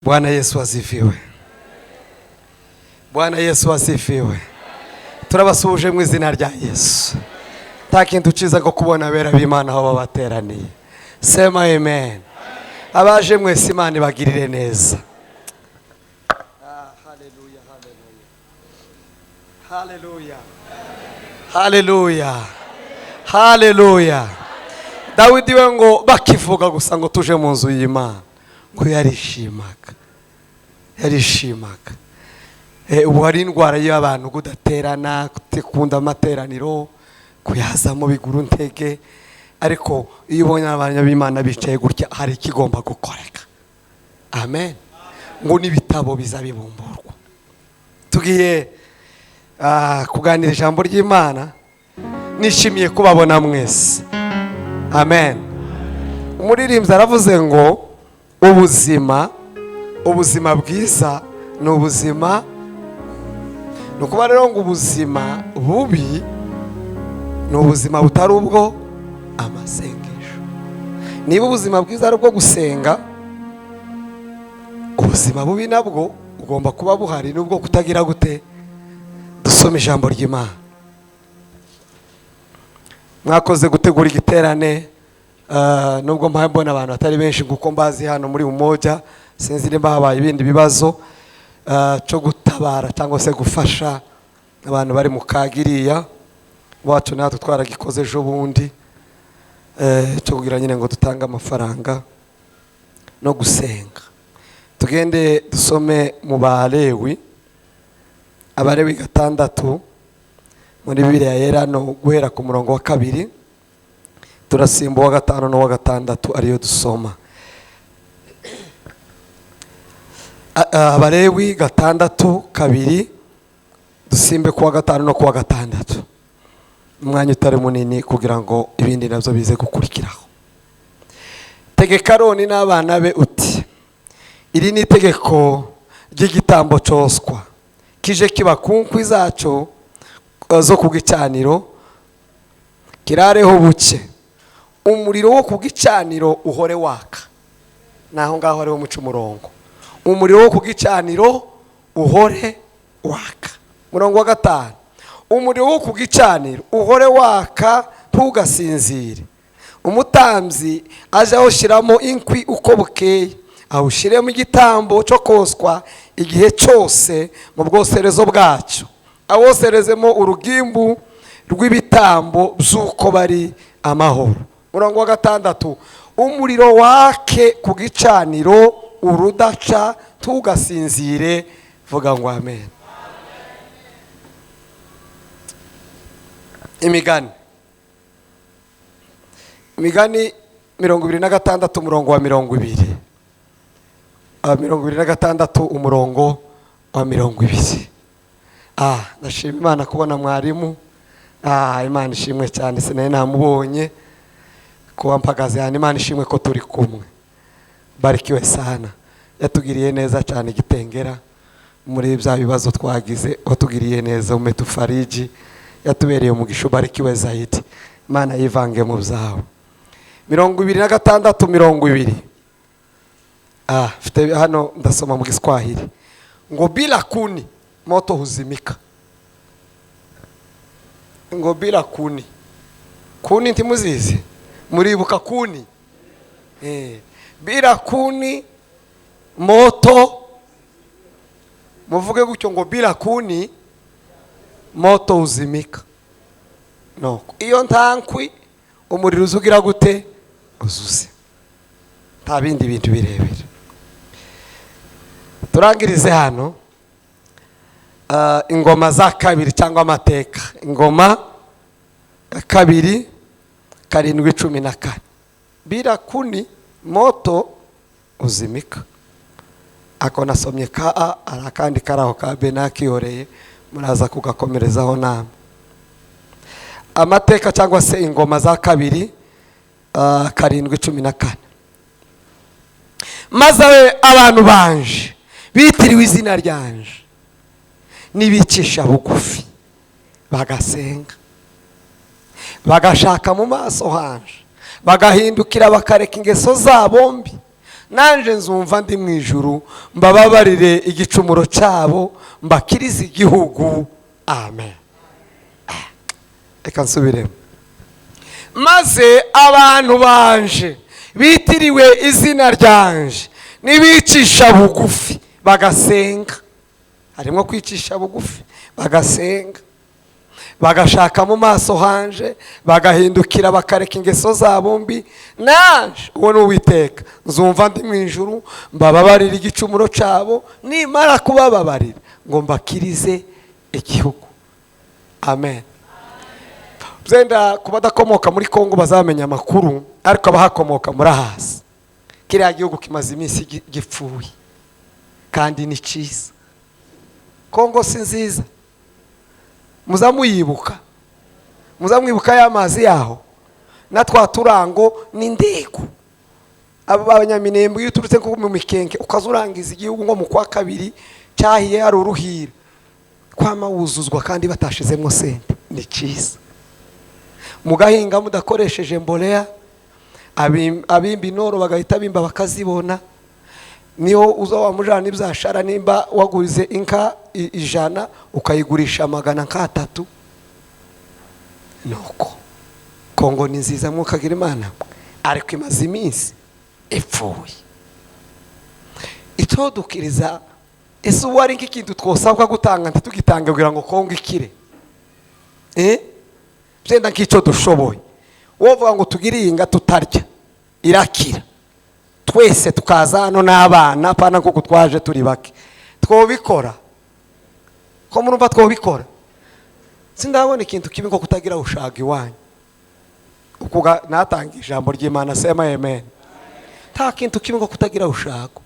Bwana Yesu asifiwe. Bwana Yesu asifiwe. Turabasuhuje mu izina rya Yesu. Nta kintu cyiza ko kubona abera b'Imana aho babateraniye. Sema amen. Abaje mwese, Imana ibagirire neza. Haleluya, haleluya, haleluya, haleluya. Dawidi we ngo bakivuga gusa ngo tuje mu nzu y'Imana, ngo yarishimaga, yarishimaga. Ubu hari indwara y'abantu kudaterana, kutikunda amateraniro, kuyazamo biguru ntege. Ariko iyo ubonye abantu b'Imana bicaye gutya, hari ikigomba gukoreka. Amen. Ngo n'ibitabo biza bibumburwa. Tugiye kuganira ijambo ry'Imana. Nishimiye kubabona mwese. Amen. Umuririmbyi aravuze ngo ubuzima bwiza ni ubuzima, ni ukuba rero ngo ubuzima bubi ni ubuzima butari ubwo amasengesho. Niba ubuzima bwiza ari ubwo gusenga, ubuzima bubi nabwo ugomba kuba buhari, nubwo kutagira gute. Dusome ijambo ry'Imana. Mwakoze gutegura igiterane, nubwo mpaye mbona abantu atari benshi kuko mbazi hano muri Umoja. Sinzi nimba habaye ibindi bibazo cyo gutabara cyangwa se gufasha abantu bari mu kagiriya wacu. Natwe twaragikoze ejo bundi, cyo kugira nyine ngo dutange amafaranga no gusenga. Tugende dusome mu Balewi, Abalewi 6 muri Bibiliya Yera, no guhera ku murongo wa 2, turasimba uwa 5 n'uwa 6 ariyo dusoma. Abalewi 6:2, dusimbe kuwa 5 no kuwa 6, umwanya utari munini kugira ngo ibindi nabyo bize gukurikiraho. Tegeka Aroni n'abana be uti: iri ni itegeko ry'igitambo cyoswa, kije kiba ku nkwi zacyo zo ku gicaniro, kirareho buke, umuriro wo ku gicaniro uhore waka. Naho ngaho hariho muca umurongo. Umuriro wo ku gicaniro uhore waka. Murongo wa 5: umuriro wo ku gicaniro uhore waka, ntugasinzire. Umutambyi aje awushyiramo inkwi uko bukeye, awushyiremo igitambo cyo koswa igihe cyose mu bwoserezo bwacyo, awoserezemo urugimbu rw'ibitambo by'uko bari amahoro. Murongo wa 6: umuriro wake ku gicaniro urudaca, ntugasinzire. Vuga ngo amen. Imigani 26 umurongo wa 20, 26 umurongo wa 20. Ndashima Imana kubona mwarimu. Imana ishimwe cyane, sinari namubonye kuba mpagaze hano. Imana ishimwe ko turi kumwe. Barikiwe sana, yatugiriye neza cyane. Gitengera muri bya bibazo twagize, watugiriye neza, umetufariji, yatubereye umugisha. Barikiwe zaidi, Imana yivange mu byawe. 26:20. Mfite hano, ndasoma mu Giswahili ngo bila kuni moto huzimika. Ngo bila kuni. Kuni ntimuzizi? Muribuka kuni? Bila kuni moto, muvuge gutyo ngo bila kuni moto huzimika. No, iyo nta nkwi umuriro uzugira gute? Uzuze. Nta bindi bintu birebire. Turangirize hano. Ingoma za kabiri cyangwa amateka, Ingoma ya kabiri 7:14. Bila kuni moto uzimika. Ako nasomye ka a, hari akandi kari aho ka b nakihoreye, muraza kugakomerezaho namwe. Amateka cyangwa se Ingoma za kabiri 7:14. Maze abantu banje bitiriwe izina ryanje nibicisha bugufi, bagasenga, bagashaka mu maso hanje, bagahindukira bakareka ingeso zabo mbi, Nanje nzumva ndi mu ijuru, mbababarire igicumuro cyabo, mbakirize igihugu. Amen. Reka nsubiremo. Maze abantu banje bitiriwe izina ryanje nibicisha bugufi bagasenga, harimo kwicisha bugufi bagasenga, bagashaka mu maso hanje, bagahindukira bakareka ingeso zabo mbi, nanje uwo ni Uwiteka nzumva ndi mu ijuru, mbababarira igicumuro cyabo, nimara kubababarira ngo mbakirize igihugu. Amen. Byenda ku badakomoka muri Kongo bazamenya amakuru, ariko abahakomoka murahazi. Kiriya gihugu kimaze iminsi gipfuye kandi ni cyiza. Kongo si nziza? Muzamuyibuka, muzamwibuka y'amazi yaho na twa turango n'indego. Aba abanyaminembwe, iyo uturutse nko mu Mikenke ukaza urangiza igihugu nko mu kwa kabiri cyahiye, hari uruhira kwama wuzuzwa kandi batashizemo sente. Ni cyiza, mugahinga mudakoresheje mbolea, abimba inoro bagahita bimba bakazibona. Niyo uza wamujana n'ibyashara, nimba wagurize inka 100 ukayigurisha 300. Nuko Kongo ni nziza, mwukagira Imana, ariko imaze iminsi ipfuye itodukiriza. Ese ubu ari nk'ikintu twosabwa gutanga ntitugitange kugira ngo Kongo ikire? Byenda nk'icyo dushoboye, wovuga ngo tugire iyi nga tutarya irakira, twese tukaza hano n'abana pana, kuko twaje turi bake, twobikora? Ko murumva twobikora? Sindabona ikintu kibi nko kutagira ushaga iwanyu. Ukuga natanga ijambo ry'Imana, sema amen. Nta kintu kibi nko kutagira ushago.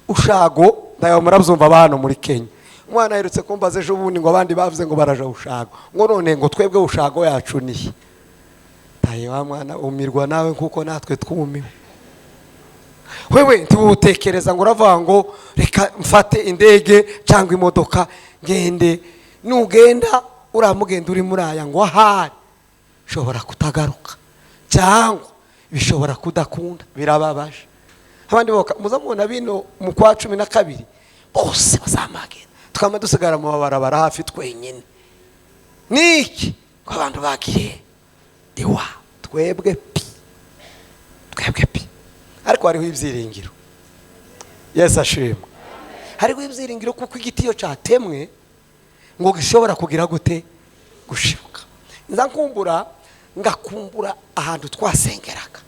Ushago ndayo murabyumva hano muri Kenya. Umwana aherutse kumbaza ejo bundi ngo abandi bavuze ngo baraja ushago, ngo none ngo twebwe ushago yacu nihe? Taye wa mwana, umirwa nawe nkuko natwe twumiwe. Wewe ntiwutekereza ngo uravuga ngo reka mfate indege cyangwa imodoka ngende. Nugenda uramugenda uri muri aya ngo ahari ushobora kutagaruka cyangwa bishobora kudakunda. Birababaje. Abandi boka muza mubona bino mu kwa 12 bose bazamagenda, tukaba dusigara mu mabarabara hafi twenyine. Niki ko abantu bagiye iwa, twebwe pi, twebwe pi. Ariko hariho ibyiringiro. Yesu ashimwe. Hariho ibyiringiro, kuko igiti iyo cyatemwe ngo gishobora kugira gute? Gushibuka. Nza nkumbura, ngakumbura ahantu twasengeraga,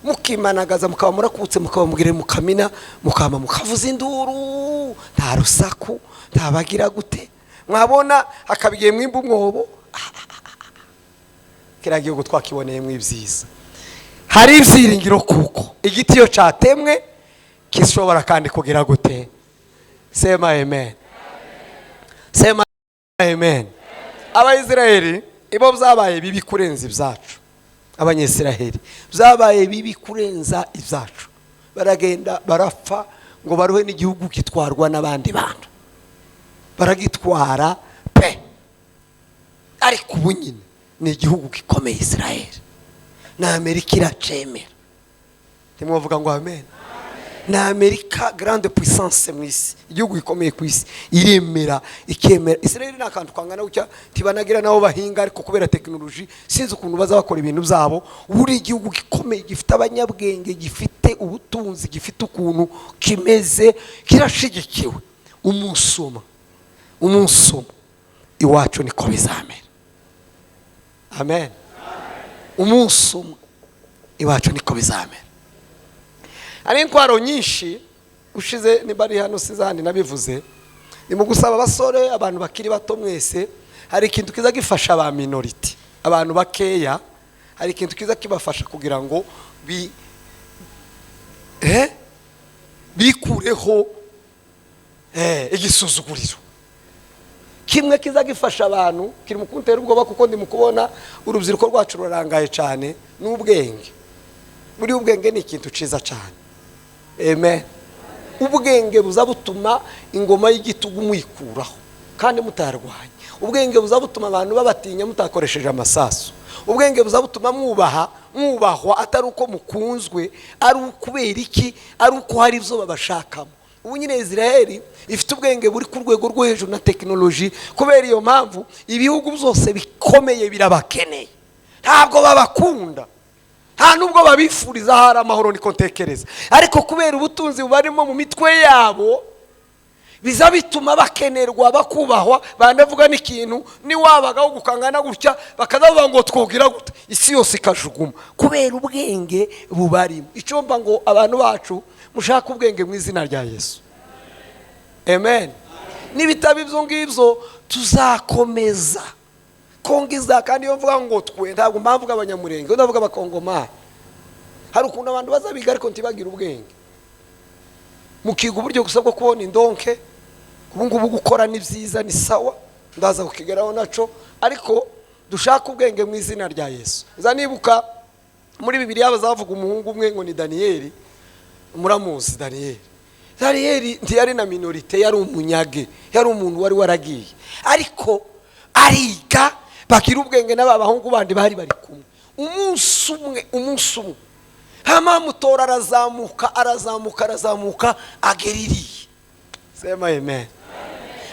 mukimanagaza, mukaba murakutse, mukaba mugire mukamina, mukama mukavuza induru, nta rusaku, ntabagira gute, mwabona hakaba igihe mwimba umwobo. Kiriya gihugu twakiboneyemo ibyiza. Hari ibyiringiro, kuko igiti iyo cyatemwe gishobora kandi kugira gute? Sema amen, sema amen. Abayisiraheli ibo byabaye bibi kurenza ibyacu. Abanyisiraheli byabaye bibi kurenza ibyacu, baragenda barapfa ngo baruhe n'igihugu gitwarwa n'abandi bantu, baragitwara pe. Ariko ubu nyine ni igihugu gikomeye Isiraheli, na Amerika iracemera. Ntimwavuga ngo amen? Na Amerika, grande puissance mu isi, igihugu gikomeye ku isi, iremera, ikemera Israel. Ni akantu kangana gutya, ntibanagira nabo bahinga, ariko kubera tekinoloji sinzi ukuntu baza bakora ibintu byabo. Buri igihugu gikomeye gifite abanyabwenge, gifite ubutunzi, gifite ukuntu kimeze, kirashigikiwe. Umunsi umwe, umunsi umwe iwacu niko bizamera. Amen. Umunsi umwe iwacu niko bizamera. Hari intwaro nyinshi ushize, niba ari hano sizandi nabivuze, ni mu gusaba abasore, abantu bakiri bato mwese, hari ikintu kiza gifasha ba minority, abantu bakeya, hari ikintu kiza kibafasha kugira ngo bikureho igisuzuguriro. Kimwe kiza gifasha abantu kiri mu kuntera ubwoba, kuko ndi mu kubona urubyiruko rwacu rurangaye cyane, n'ubwenge. Buri ubwenge ni ikintu cyiza cyane. Amen. Ubwenge buza butuma ingoma y'igitugu muyikuraho kandi mutarwanya. Ubwenge buza butuma abantu babatinya mutakoresheje amasasu. Ubwenge buza butuma mwubaha, mwubahwa, atari uko mukunzwe, ari ukubera iki? Ari uko hari ibyo babashakamo. Ubu nyine Israel ifite ubwenge buri ku rwego rwo hejuru na tekinoloji. Kubera iyo mpamvu ibihugu byose bikomeye birabakeneye. Ntabwo babakunda, nta nubwo babifuriza hari amahoro, niko ntekereza, ariko kubera ubutunzi bubarimo mu mitwe yabo biza bituma bakenerwa, bakubahwa. Banavuga n'ikintu niwabagaho gukangana gutya, bakazavuga ngo twogira gute, isi yose ikajuguma kubera ubwenge bubarimo. Icyo mba ngo abantu bacu mushake ubwenge mu izina rya Yesu, amen. N'ibitabo ibyo ngibyo tuzakomeza kongiza. Kandi iyo mvuga ngo twe, ntabwo mpamvuga Abanyamurenge, ndavuga Abakongomani. Hari ukuntu abantu bazabiga ariko ntibagire ubwenge, mukiga uburyo gusa bwo kubona indonke. Ubu ngubu gukora ni byiza, ni sawa, ndaza kukigeraho naco, ariko dushake ubwenge mu izina rya Yesu. Nza nibuka muri Bibiliya bazavuga umuhungu umwe ngo ni Daniyeli. Muramuzi Daniyeli. Daniyeli ntiyari na minorité, yari umunyage, yari umuntu wari waragiye, ariko ariga, bagira ubwenge n'aba bahungu bandi bari bari kumwe. Umunsi umwe, umunsi umwe hama mutora, arazamuka, arazamuka, arazamuka, agera iriya. Sema amen.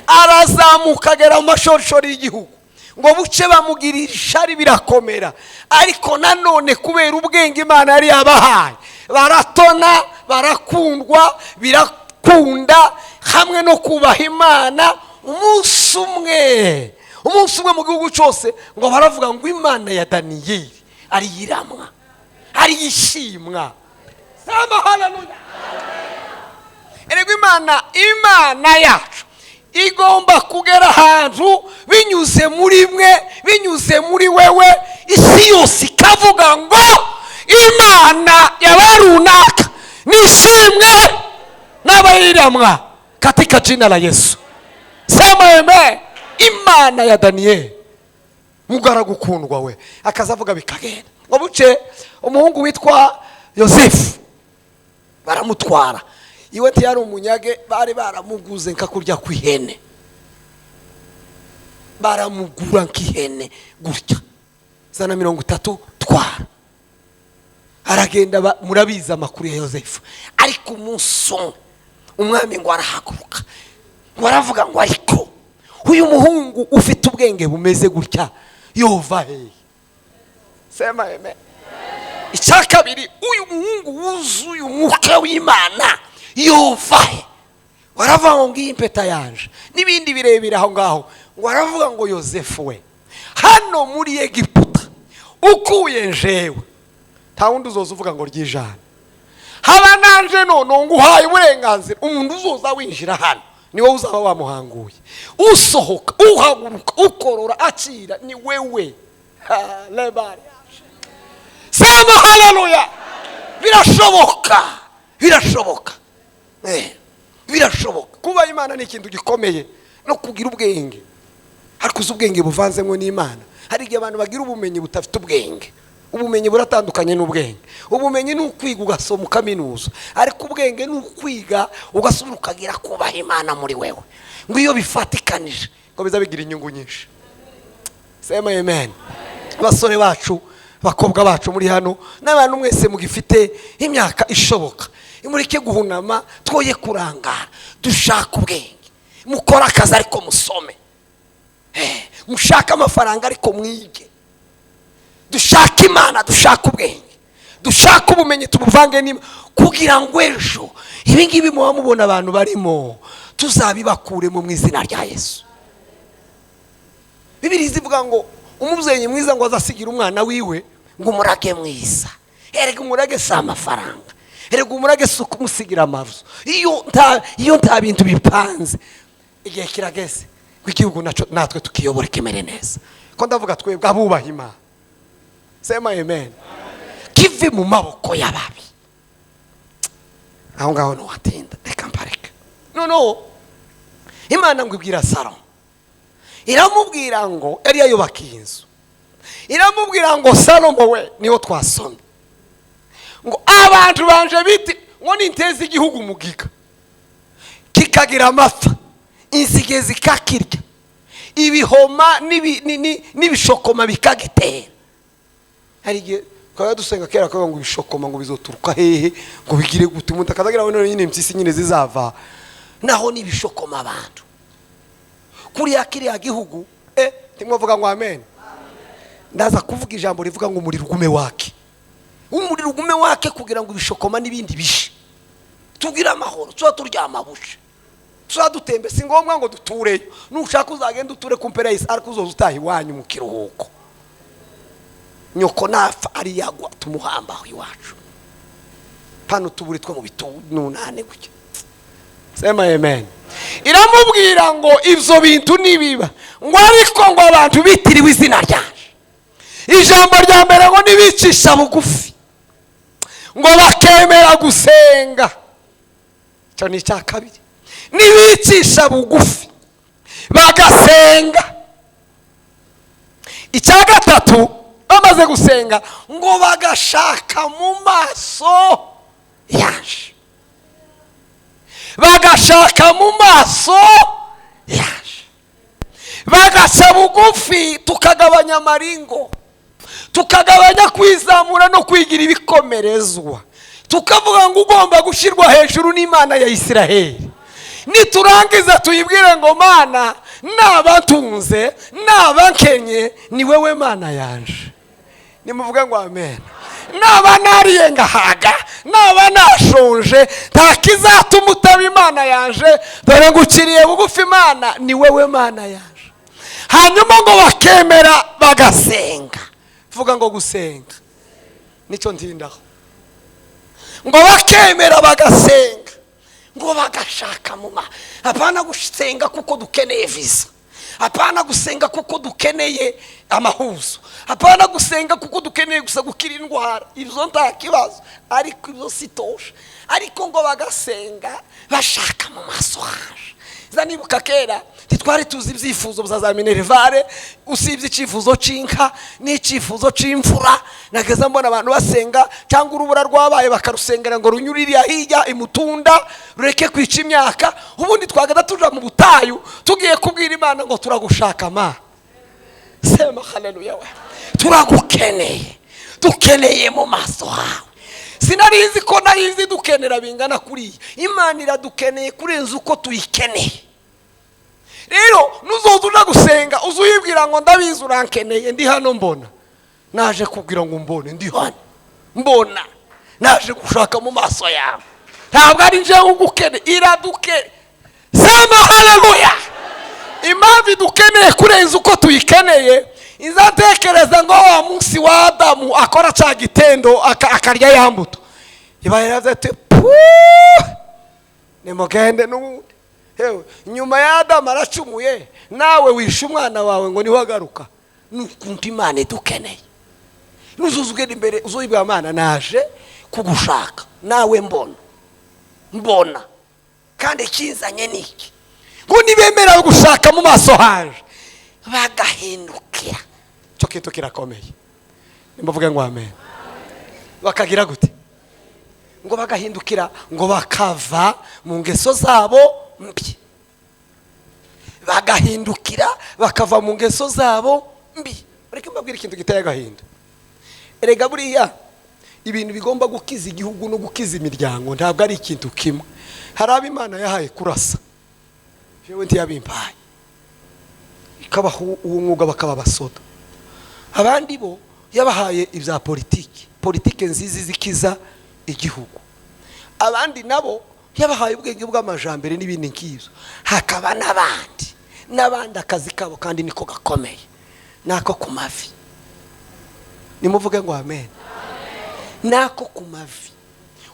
Arazamuka agera mu mashorishori y'igihugu, ngo buce bamugirira ishari, birakomera. Ariko nanone kubera ubwenge Imana yari yabahaye, baratona, barakundwa, birakunda, hamwe no kubaha Imana. Umunsi umwe, umunsi umwe mu gihugu cyose ngo baravuga ngo Imana ya Daniyeli ariyiramwa, ariyishimwa. Sema haleluya. Erega Imana, Imana yacu igomba kugera ahantu binyuze muri mwe, binyuze muri wewe, isi yose ikavuga ngo Imana yaba runaka nishimwe n'abayiramwa, katika jina la Yesu. Sema amen. Imana ya Daniyeli, mugaragu ukundwa we, akaza avuga bikagenda. Ngo buce umuhungu witwa Yosefu baramutwara iwe. Ntiyari umunyage, bari baramuguze nka kurya kw'ihene, baramugura nk'ihene gutya, 130, twara. Aragenda. Murabizi amakuru ya Yosefu. Ariko umunsi umwe umwami ngo arahaguruka, ngo aravuga ngo ariko uyu muhungu ufite ubwenge bumeze gutya yova hehe? Sema amen. Icya kabiri, uyu muhungu wuzuye umwuka w'Imana yova he? Waravuga ngo ngiyi impeta yanje n'ibindi birebire aho ngaho. Ngo aravuga ngo Yosefu we, hano muri Egiputa ukuye njewe, nta wundi uzoza uvuga ngo ryijana haba nanje. None nguhaye uburenganzira, umuntu uzoza winjira hano ni wowe uzaba wamuhanguye, usohoka, uhaguruka, ukorora, akira, ni wewe. Ha, lebari. Sema haleluya. Birashoboka, birashoboka, birashoboka. Kuba Imana ni ikintu gikomeye, no kugira ubwenge, ariko uzi ubwenge buvanzemo n'Imana. Hari igihe abantu bagira ubumenyi budafite ubwenge. Ubumenyi buratandukanye n'ubwenge. Ubumenyi ni ukwiga ugasoma ukaminuza, ariko ubwenge ni ukwiga ugasubira ukagira kubaha Imana muri wewe. Ngo iyo bifatikanije ngo biza bigira inyungu nyinshi. Sema amen. Abasore bacu, abakobwa bacu muri hano, n'abantu mwese mugifite imyaka ishoboka, mureke guhunama, twoye kurangara, dushake ubwenge. Mukore akazi ariko musome. Mushake amafaranga ariko mwige. Dushake Imana, dushake ubwenge, dushake ubumenyi, tubuvange n'Imana, kugira ngo ejo ibi ngibi muba mubona abantu barimo tuzabibakuremo mu izina rya Yesu. Bibiri zivuga ngo umubyeyi mwiza ngo azasigira umwana wiwe ngo umurage mwiza. Erega umurage si amafaranga, erega umurage si ukumusigira amazu. Iyo nta bintu bipanze, igihe kirageze ngo igihugu naco natwe tukiyobora kimere neza. Ko ndavuga twebwe abubaha Imana. Sema amen. Kive mu maboko y'ababi. Aho ngaho ntiwatinda, reka mpareke. Noneho Imana ngo ibwira Salomo, iramubwira ngo yari yayubakiye inzu, iramubwira ngo Salomo we, niho twasomye ngo abantu banje biti ngo ninteze igihugu umugiga, kikagira amapfa, inzige zikakirya, ibihoma n'ibishokoma bikagitera. Hari igihe twaba dusenga kera akavuga ngo ibishokoma ngo bizoturuka hehe, ngo bigire gute, umuntu akazagira ngo nyine impyisi nyine zizava naho ni ibishokoma abantu kuriya kiriya gihugu. Ntimwavuga ngo amen? Ndaza kuvuga ijambo rivuga ngo umuriro ugume wake, umuriro ugume wake, kugira ngo ibishokoma n'ibindi bishe, tugire amahoro, tuba turyama bushe, tuba dutembe. Si ngombwa ngo dutureyo, nushaka uzagenda uture ku mpera y'isi, ariko uzoza utaha iwanyu mu kiruhuko. Nyoko napfa ari yagwa, tumuhamba aho iwacu, pano tuburi two mu bitunane gutya. Sema amen. Iramubwira ngo ibyo bintu nibiba, ngo ariko ngo abantu bitiriwe izina ryanje, ijambo rya mbere ngo nibicisha bugufi, ngo bakemera gusenga. Icyo ni icya kabiri, nibicisha bugufi bagasenga. Icya gatatu, bamaze gusenga ngo bagashaka mu maso yaje, bagashaka mu maso yaje, bagaca bugufi, tukagabanya amaringo, tukagabanya kwizamura no kwigira ibikomerezwa, tukavuga ngo ugomba gushyirwa hejuru n'Imana ya Isiraheli. Niturangiza tuyibwire ngo: "Mana, naba ntunze, naba nkenye, ni wowe Mana yanje." Nimuvuge ngo amen. Naba nariye ngahaga, naba nashonje, nta kizatuma utaba Imana yanje. Dore ngukiriye bugufi Imana, ni wowe Mana yanje. Hanyuma ngo bakemera bagasenga. Vuga ngo gusenga nicyo ntindaho. Ngo bakemera bagasenga, ngo bagashaka mu ma apana gusenga kuko dukeneye visa, apana gusenga kuko dukeneye amahuzo, apana gusenga kuko dukeneye gusa gukira indwara. Ibyo nta kibazo, ariko ibyo si tosha. Ariko ngo bagasenga bashaka mu maso haje. Za nibuka kera ntitwari tuzi ibyifuzo bya za minerval, usibye icyifuzo cy'inka n'icyifuzo cy'imvura. Nageza mbona abantu basenga, cyangwa urubura rwabaye bakarusengera ngo runyure iriya hirya imutunda, rureke kwica imyaka. Ubundi twagenda tuja mu butayu tugiye kubwira Imana ngo turagushaka ma. Sema haleluya we. Turagukeneye, dukeneye mu maso hawe. Sinarizi ko narizi dukenera bingana kuriya. Imana iradukeneye kurenza uko tuyikeneye. Rero nuzoza uja gusenga, uza uyibwira ngo: "Ndabizi urankeneye, ndi hano, mbona naje kubwira ngo mbone, ndi hano mbona naje gushaka mu maso yawe, ntabwo ari njyewe ugukeneye, iradukeneye." Sema haleluya. Impamvu idukeneye kurenza uko tuyikeneye, izatekereza ngo wa munsi wa Adamu akora cya gitendo, akarya ya mbuto, iba yaravuze ati: "Puuu, nimugende n'ubundi." Hewe, nyuma ya Adamu aracumuye, nawe wishe umwana wawe ngo niho agaruka. Ni ukuntu Imana idukeneye. Nuzuza ugenda imbere, uzuyibwira: "Mana, naje kugushaka nawe mbona, mbona kandi ikinzanye ni iki." Ngo nibemera gushaka mu maso haje, bagahindukira. Icyo kintu kirakomeye. Nimbavuge ngo amen. Bakagira gute? Ngo bagahindukira, ngo bakava mu ngeso zabo mbi, bagahindukira bakava mu ngeso zabo mbi. Reka mbabwire ikintu giteye agahinda. Erega buriya ibintu bigomba gukiza igihugu no gukiza imiryango ntabwo ari ikintu kimwe. Hari abo Imana yahaye kurasa, jewe ntiyabimpaye, ikabaha uwo mwuga bakaba abasoda. Abandi bo yabahaye ibya politiki, politiki nziza zikiza igihugu. Abandi nabo yabahaye ubwenge bw'amajambere n'ibindi nk'ibyo. Hakaba n'abandi n'abandi akazi kabo kandi niko gakomeye, nako ku mavi. Nimuvuge ngo amen. Nako ku mavi.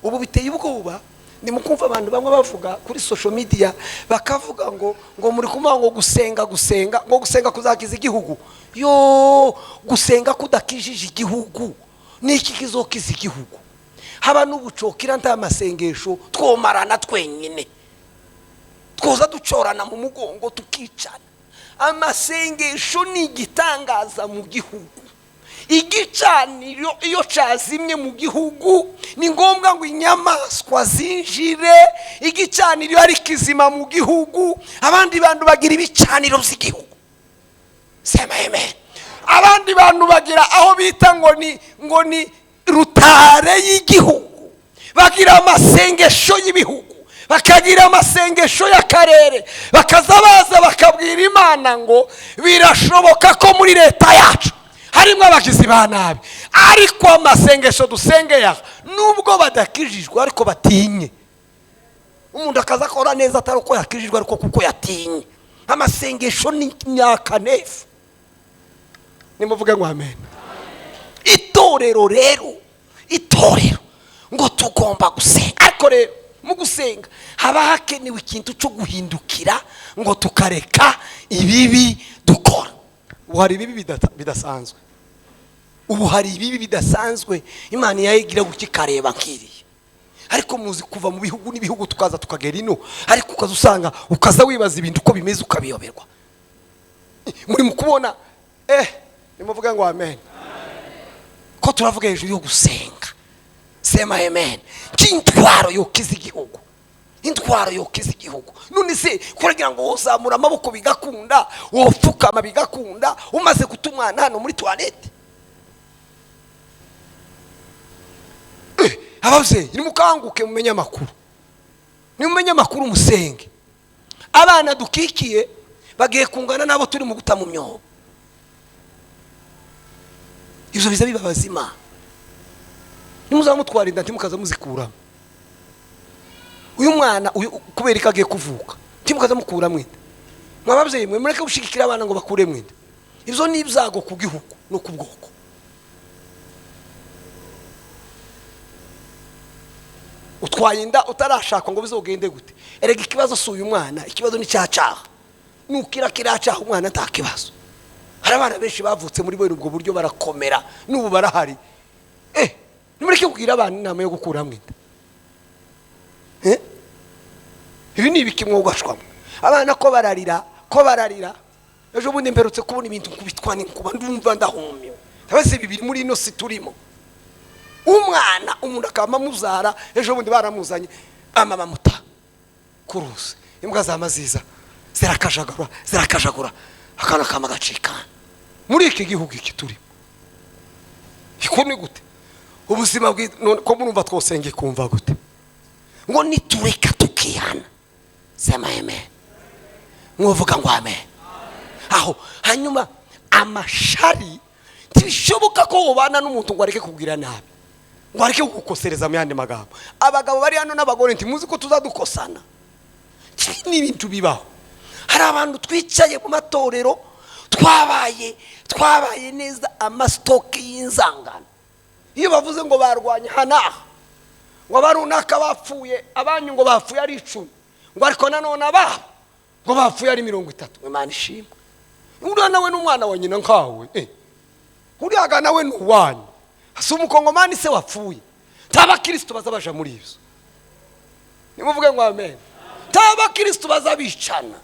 Ubu biteye ubwoba, nimukumva abantu bamwe bavuga kuri social media, bakavuga ngo muri kumuha ngo gusenga, gusenga, ngo gusenga kuzakiza igihugu. Yo gusenga kudakijije igihugu, niki kizokiza igihugu? Haba n'ubucokera nta masengesho, twomarana twenyine, twoza ducorana mu mugongo tukicana. Amasengesho ni igitangaza mu gihugu. Igicaniro iyo cyazimye mu gihugu, ni ngombwa ngo inyamaswa zinjire. Igicaniro iyo ari kizima mu gihugu, abandi bantu bagira ibicaniro by'igihugu. Sema amen. Abandi bantu bagira aho bita ngo ni rutare y'igihugu, bagira amasengesho y'ibihugu, bakagira amasengesho y'akarere, bakaza baza bakabwira Imana ngo birashoboka ko muri leta yacu harimo abagizi ba nabi, ariko amasengesho dusengeye aha, nubwo badakijijwe ariko batinye. Umuntu akaza akora neza, atari uko yakijijwe, ariko kuko yatinye. Amasengesho ni nyakanefu. Nimuvuge ngo amen. Itorero rero, itorero ngo tugomba gusenga, ariko rero mu gusenga haba hakenewe ikintu cyo guhindukira, ngo tukareka ibibi dukora. Ubu hari ibibi bidasanzwe, ubu hari ibibi bidasanzwe. Imana yayigira gutya ikareba nkiriya. Ariko muzi kuva mu bihugu n'ibihugu tukaza tukagera ino, ariko ukaza usanga, ukaza wibaza ibintu uko bimeze, ukabiyoberwa. Muri mu kubona, nimuvuge ngo amen. Ko turavuga hejuru yo gusenga, sema amen. Nk'intwaro yokiza igihugu, intwaro yokiza igihugu. None se kuragira ngo wozamura amaboko bigakunda, wopfukama bigakunda, umaze guta umwana hano muri toilette? Ababyeyi, nimukanguke, mumenye amakuru, nimumenye amakuru, musenge. Abana dukikiye bagiye kungana n'abo turi mu guta mu myobo. Ibyo biza bibabaza Imana. Nimuzaba mutwara inda, ntimukaza muzikuramo. Uyu mwana uyu kubera ko agiye kuvuka, ntimukaza mukuramo inda. Mwa babyeyi mwe, mureke gushigikira abana ngo bakuremo inda. Ibyo ni ibyago ku gihugu no ku bwoko. Utwaye inda utarashakwa, ngo bizogende gute? Erega ikibazo si uyu mwana, ikibazo ni cyacaha. Nukira kiracaha umwana, nta kibazo. Hari abana benshi bavutse muri bene ubwo buryo, barakomera, n'ubu barahari. Nimureke kubwira abana inama yo gukuramo inda. Ibi ni ibiki mwogashwamo abana ko bararira, ko bararira? Ejo bundi mperutse kubona ibintu nkubitwa n'inkuba, ndumva ndahumiwe. Ndabaza, ibi biri muri ino si turimo? Umwana, umuntu akaba amuzara, ejo bundi baramuzanye, bama bamuta kuruzi, imbwa zama ziza zirakajagura, zirakajagura, akana kama gacikana. Muri iki gihugu iki turimo, iko ni gute ubuzima none ko murumva twosenga ikumva gute? Ngo nitureka tukihana, sema amen. Mwovuga ngo amen aho. Hanyuma amashari, ntibishoboka ko ubana n'umuntu ngo areke kubwira nabi, ngo areke kugukosereza. Mu yandi magambo, abagabo bari hano n'abagore, ntimuzi ko tuzadukosana? Ibi ni ibintu bibaho. Hari abantu twicaye mu matorero, twabaye neza ama stock y'inzangano. Iyo bavuze ngo barwanya aha n'aha, ngo abarunaka bapfuye, abanyu ngo bapfuye ari 10, ngo ariko nanone ababo ngo bapfuye ari 30. Imana ishimwe, uriya nawe ni umwana wa nyina nkawe, uriya nawe ni uwanyu, si umukongomani se wapfuye? Nta bakirisitu baza baja muri ibyo. Nimuvuge ngo amen. Nta bakirisitu baza bicana.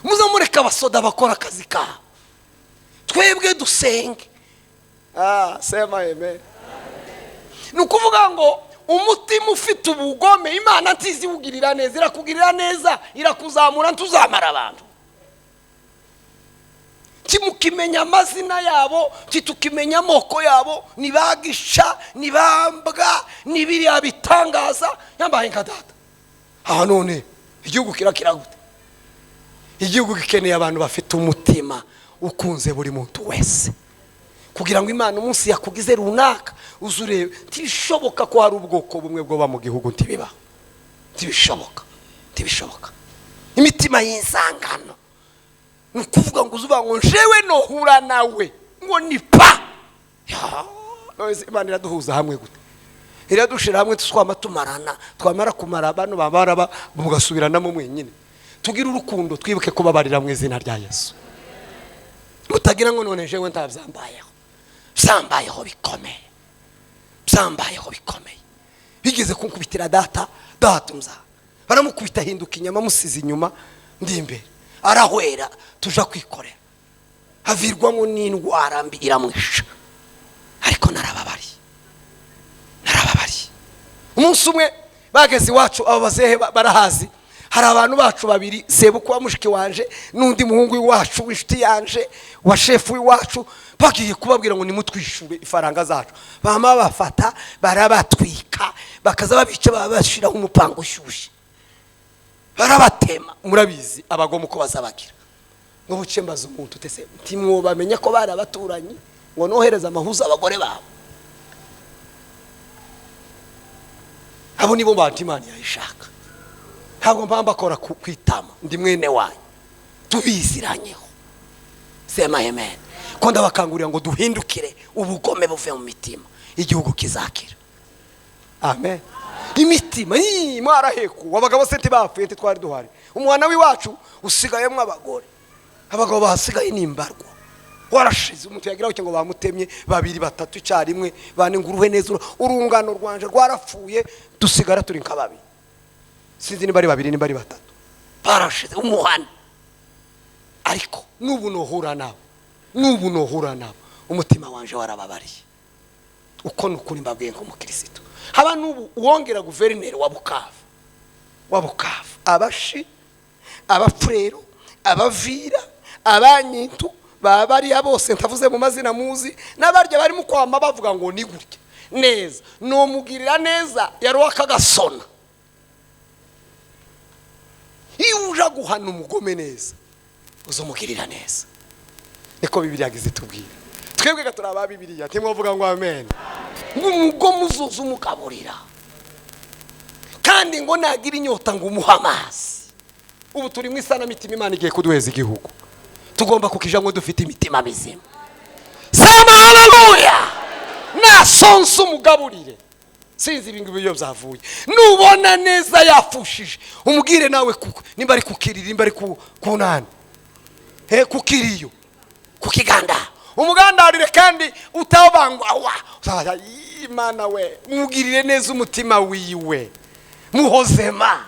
Muze mureka abasoda bakora akazi kabo, twebwe dusenge. Sema amen. Ni ukuvuga ngo umutima ufite ubugome, Imana ntiziwugirira neza. Irakugirira neza, irakuzamura, ntuzamara abantu. Timukimenya amazina yabo, titukimenya amoko yabo, ni bagisha, ni bambwa, ni biriya bitangaza yambaye nka data aha. None igihugu kirakira gute? Igihugu gikeneye abantu bafite umutima ukunze buri muntu wese, kugira ngo Imana umunsi yakugize runaka uze urebe. Ntibishoboka ko hari ubwoko bumwe bwoba mu gihugu, ntibibaho, ntibishoboka, ntibishoboka. Imitima y'inzangano, ni ukuvuga ngo uzuvuga ngo njewe nohura nawe ngo ni pa. Ya, none se Imana iraduhuza hamwe gute? Iradushira hamwe, twama tumarana, twamara kumara bano babara mugasubiranamo mwenyine. Tugire urukundo, twibuke kubabarira mu izina rya Yesu. Mutagira ngo none jewe ntabyambayeho. Byambayeho bikomeye, byambayeho bikomeye. Bigeze kunkubitira data, data umza baramukubita ahinduka inyama, amusize inyuma, ndi imbere, arahwera, tuja kwikorera, havirwamo n'indwara mbi iramwisha. Ariko narababariye, narababariye. Umunsi umwe bageze iwacu, abo bazehe barahazi. Hari abantu bacu babiri, sebukwe wa mushiki wanje n'undi muhungu w'iwacu w'inshuti yanje wa shefu w'iwacu, bagiye kubabwira ngo nimutwishure ifaranga zacu, bama bafata barabatwika, bakaza babica, babashiraho umupanga ushyushye, barabatema. Murabizi abagoma uko bazabagira. Ngo buce mbaza umuntu utese ntimwobamenya ko bari abaturanyi, ngo nohereze amahuza abagore babo. Abo nibo bantu Imana yayishaka. Ntabwo mba mbakora ku itama, ndi mwene wanyu, tubiziranyeho. Sema amen. Ko ndabakangurira ngo duhindukire, ubugome buve mu mitima, igihugu kizakira. Amen. Imitima mwarahekuwe. Abagabo se ntibapfuye, ntitwari duhari. Umwana w'iwacu usigayemo abagore, abagabo bahasigaye ni imbarwa, warashize. Umuntu yagira ngo bamutemye babiri batatu icyarimwe, bane ngo uruhe neza. Urungano rwanje rwarapfuye, dusigara turi nka babiri, sinzi niba ari babiri niba ari batatu, barashize umuhana. Ariko n'ubu nohura nabo, n'ubu nohura nabo, umutima wanje warababariye. Uko ni ukuri mbabwiye nk'umukirisitu. Haba n'ubu uwongera guverineri wa Bukavu, wa Bukavu, abashi, abafurero, abavira, abanyintu babariya bose ntavuze mu mazina muzi, n'abarya barimo kwama bavuga ngo ni gutya neza, nomugirira neza yaruwa kagasona. Iyo uja guhana umugome neza, uzumugirira neza. Niko Bibiliya izitubwira. Twebwe turi aba Bibiliya, ntimwavuga ngo amen. Ngo umugome uzuza umugaburira, kandi ngo nagira inyota ngo umuhe amazi. Ubu turi mu isanamitima, Imana igiye kuduheza igihugu, tugomba kukijamo dufite imitima mizima. Sema haleluya. Nasonsa umugaburire. Sinzi ibi ngibi iyo byavuye. Nubona neza yafushije, umubwire nawe kuko nimba ari kukirira, nimba ari ku nani, he kukiriyo, kukiganda, umugandarire, kandi utabangwa wa Imana we, mugirire neza umutima wiwe, muhozema.